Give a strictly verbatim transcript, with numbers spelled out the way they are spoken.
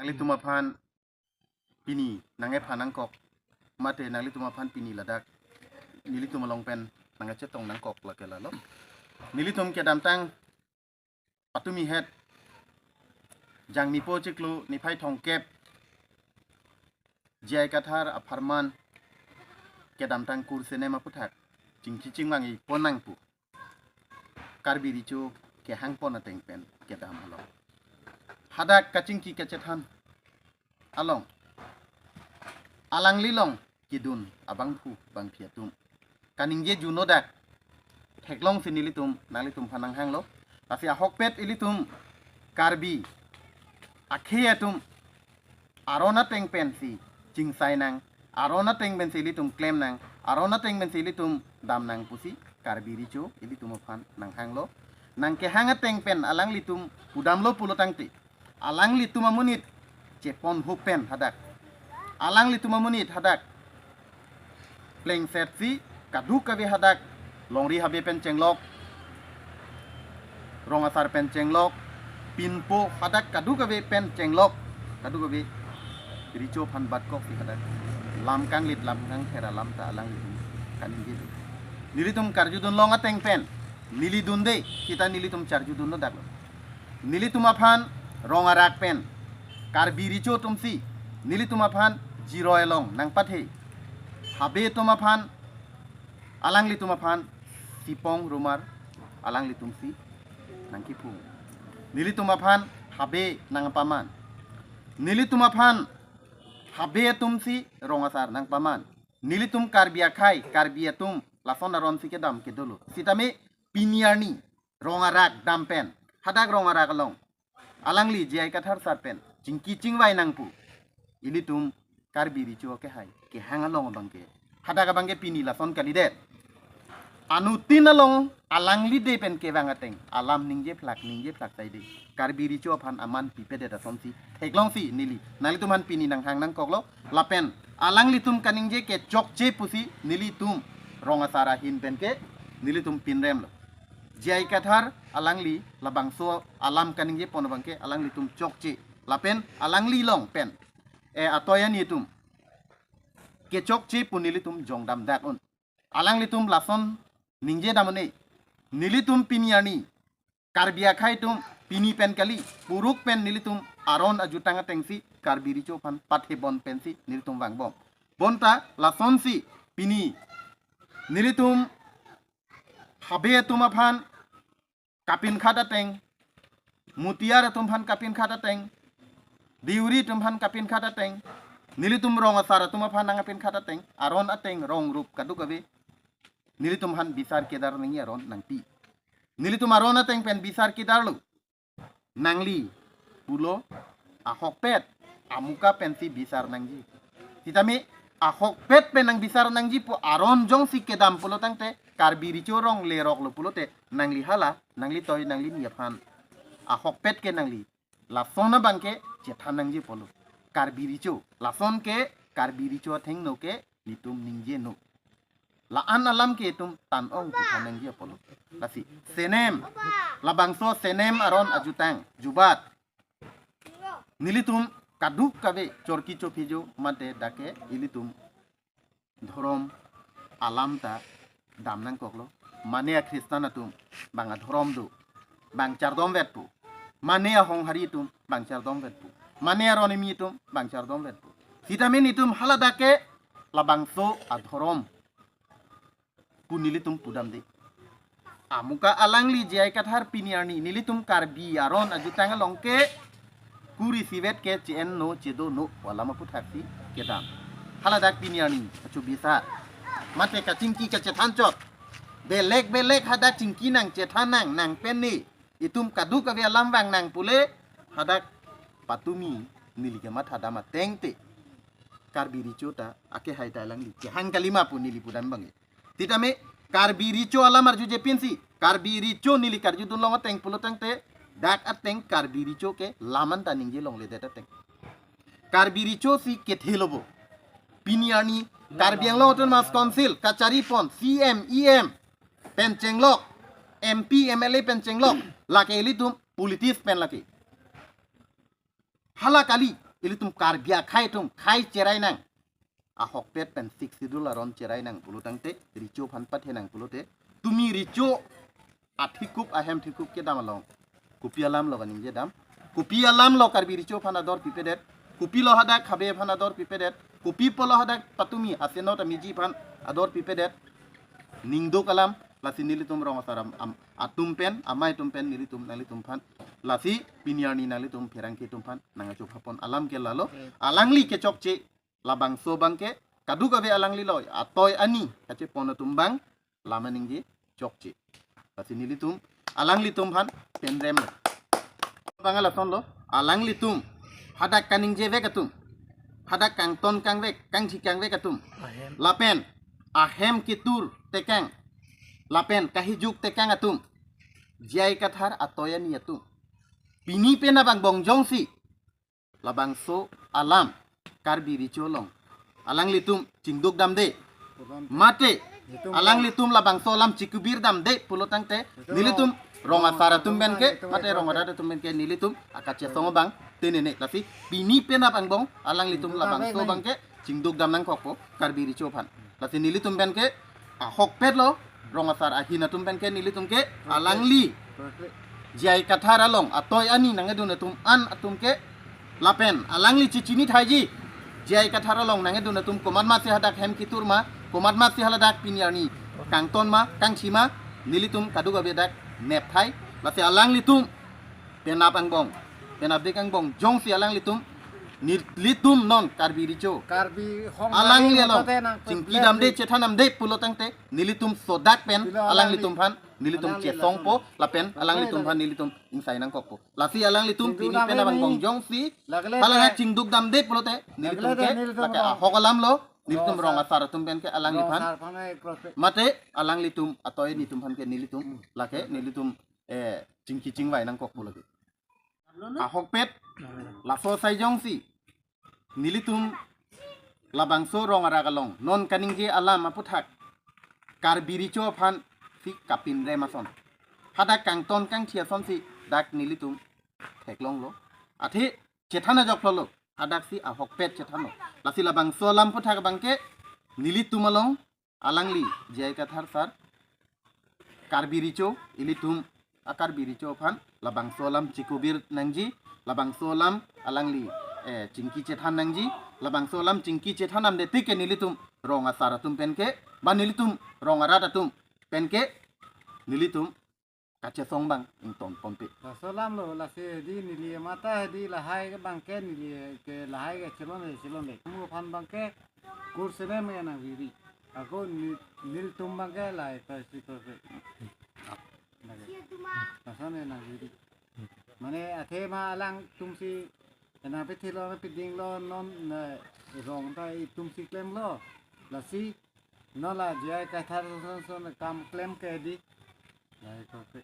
Nanglitum aphan pini nangkephan nangkok, mate nanglitum aphan pini ladak nelitum along pen nangkachetong nangkok lake lalo. Nelitum kedamtang patumi het Jangmipo chiklo niphai thomkep J I Kathar apharman kedamtang kursenem aphuthak chingki chingvang-i pon nang pu Karbi Recho kehang pon ateng pen kedam along. Hadak kachingki kachethan along, alangli along kedun abangphu bangphi atum kaningje juno dak theklongsi nelitum nanglitum aphan nanghanglo. Lasi ahokpet ilitum Karbi akhei atum aron ateng pensi chingsai nang, aron ateng pensi ilitum klem nang, aron ateng pensi ilitum dam nang pusi Karbi Recho ilitum aphan nanghanglo. Nangkehang ateng pen alanglitum pudamlo pulo tangte, alanglitum amonit chepon hup pen hadak, alanglitum amonit hadak plengsetsi kadokave hadak Longri Habe pen chenglok, Rong Asar pen chenglok, Pinpo, hadak kadokave pen chenglok, kadokave Recho aphan batkoksi hadak lam kanglit lam kangthera lam ta alanglitum kaningje do. Nelitum karjudun long ateng pen neli dunde, kita nelitum charjudun lo daklo. Nelitum aphan Rong Arak pen Karbi Recho atumsi nelitum aphan jiroi along nangpathe. Habe atum aphan, alanglitum aphan sipong rumar alanglitumsi nangkiphung. Nelitum aphan habe nangpaman. Nelitum aphan habe atumsi Rong Asar nangpaman. Nelitum Karbi akhei, Karbi atum lason aronsi kedam kedolo. Sitame pini arni Rong Arak dam pen, hadak Rong Arak along alangli J I Kathar sar pen chingki chingvai nang pu ilitum Karbi Recho kehai kehang along abangke, hadak abangke pini lason kalidet. Anuttin along alangli de pen kevang ateng alam ningje phlak ningje phlak saide Karbi Recho aphan aman pipedet asonsi theklongsi neli nanglitum aphan pini nanghang nangkoklo. Lapen alanglitum kaningje kechokche pusi nelitum Rong Asar ahin penke nelitum pinremlo. J I Kathar alangli labangso alam kaningje pon abangke alanglitum chokche. Lapen alangli along pen e atoyan itum kechokche pu nelitum jongdam dak un. Alanglitum lason ningje dam un-e. Nelitum pini arni Karbi akhei atum pini pen kali, puruk pen nelitum aron ajutang atengsi Karbi Recho aphan pathebon pensi nelitum vangbom. Bonta lasonsi pini nelitum Habe atum aphan kapinkhat ateng, Mutiar atum aphan kapinkhat ateng, Deuri atum aphan kapinkhat ateng, nelitum Rong Asar atum aphan nangkapinkhat ateng, aron ateng rong rup kadokave nelitum aphan bisar kedar nangji aron nangpi. Nelitum aron ateng pen bisar kedarlo. Nangli pulo ahokpet amuka pensi bisar nangji. Sitame ahokpet pen nangbisar nangji pu aron jongsi kedam pulo tangte Karbi Recho rong lerok lo pulote nangli hala, nangli toi, nangli ni aphan ahokpet ke nangli lason abangke chethan nangji pulo. Karbi Recho lason ke Karbi Recho athengno ke nelitum ningje no. La-an alam ke itum tan ong pu than nangji apotlo. Lasi senem, labangso senem aron ajutang jubat nelitum kadokave chorki chophijo mate dak ke ilitum dhorom alam ta dam nangkoklo. Mane a-Christian atum bang adhorom do, bang chardomvet pu. Mane ahonghari atum bang chardomvet pu. Mane aron kimi atum bang chardomvet pu. Sitame nelitum hala dak ke labangso adhorom pu nelitum pudamde. Amuka alangli J I Kathar pini arni nelitum Karbi aron ajutang along ke kuri sivet ke che-en no, chedo no pu alam aphuthaksi kedam. Hala dak pini arni achu bisar. Mate kachingki kachethan chot. Belek belek hadak chingki nang chethan nang nang pen ne itum kadokave alam vang nang pule hadak patumi neli kematha dam ateng te Karbi Recho ta akehai ta alangli kehang kalima pu neli pudam bang. Sitame Karbi Recho alam arjuje pinsi, Karbi Recho neli karjudun long ateng pulo tangte dak ateng Karbi Recho ke lam an ta ningje longledet ateng. Karbi Recho si kethe lo bo. Pini arni Karbi Anglong Autonomous Council kachari pon C M, E M pen chenglok, M P, M L A pen chenglok, lake ilitum politics pen lake. Hala kali, ilitum Karbi akhei atum khei cherai nang. Ahokpet pen Sixth Schedule aron cherai nang pulo tangte, recho aphan pathe nang pulote, tumi recho athekup ahem thekup kedam along kopi alam lo kaningje dam? Kopi alam lo Karbi recho aphan ador pipedet? Kopilo hadak habe aphan ador pipedet? Kopi pulo hadak patumi asenot amiji aphan ador pipedet? Ningduk alam. Lasi nelitum rong asar am, am, atum pen, amei atum pen nelitum nanglitum aphan, lasi pini arni nanglitum pherangke atum aphan nang achuphapon alam ke lalo. Alangli kechokche labangso abangke kadokave alangli lo, atoi ani kachepon atum abang lam aningje chokche. Lasi nelitum alanglitum aphan penrem lo. Abang lason lo, alanglitum hadak kaningjevek atum, hadak kangton kangvek, kangthi kangvek atum, ahem, lapen ahem ketur tekang, lapen kahijuk tekang atum, J I Kathar atoi ani atum, pini penap angbong jongsi labangso alam Karbi recho along alanglitum chingduk damde, mate alanglitum labangso alam chikubir damde pulo tangte, nelitum rong asar atum pen ke mate rong arat atum pen ke nelitum akachesong abang tenene. Lasi pini penap angbong alanglitum labangso abangke chingduk dam nangkokpo Karbi recho aphan. Lasi nelitum pen ke ahokpet lo, rong asar ahin atum pen ke nelitum ke alangli J I Kathar along atoi ani nangkedun atum an atum ke, lapen alangli chechini thaiji, J I Kathar along nangkedun atum komat masi hadak hem ketur ma, komat masi haladak pini arni kangton ma, kangthi ma, nelitum kadokave dak nep thai. Lasi alanglitum penap angbong, penapdik angbong jongsi alanglitum, nelitum non Karbi recho Karbi hong alangli along chingki damde, chethan damde pulo tangte, nelitum sodak pen alanglitum aphan nelitum chesongpo, lapen alanglitum aphan nelitum ingsai nangkokpo. Lasi alanglitum pini penap angbong jongsi halahai chingduk damde pulote, nelitum ke lake ahok alam lo, nelitum rong asar atum pen ke alangliphan, mate alanglitum atoi ani atum aphan ke nelitum lake nelitum eh chingki chingvai nangkokpo lake. Ahokpet laso asai jongsi nelitum labangso rong arat along non kaningje alam aputhak Karbi recho aphansi kapinrem ason, hadak kangton kangthi asonsi dak nelitum theklonglo. Athe chethan ajok lolo, hadaksi ahokpet chethanlo. Lasi labangso alam aputhak abangke nelitum along alangli J I Kathar sir Karbi recho, ilitum a-Karbi recho aphan labangso alam chikubir nangji, labangso alam alangli eh chingki chethan nangji, labangso alam chingki chethan damde tik ke nelitum rong asar atum pen ke, ba nelitum rong arat atum pen ke nelitum kachesong abang ington ponpe. Laso alam lo, lasi hedi neli mata hedi lahai abangke neli ke lahai ke chelonle chelonle. Kamu aphan abangke kur senem ya nang viri. Ako ni-, nelitum abangke lahai pasi pasi. Lake. Lason ya nang viri. Mane athe ma alangtumsi ena pethilo pidinglo non, eh, rong ta itumsi klemlo. Lasi non la J I Kathar son son kam klem ke di. Lahai koke.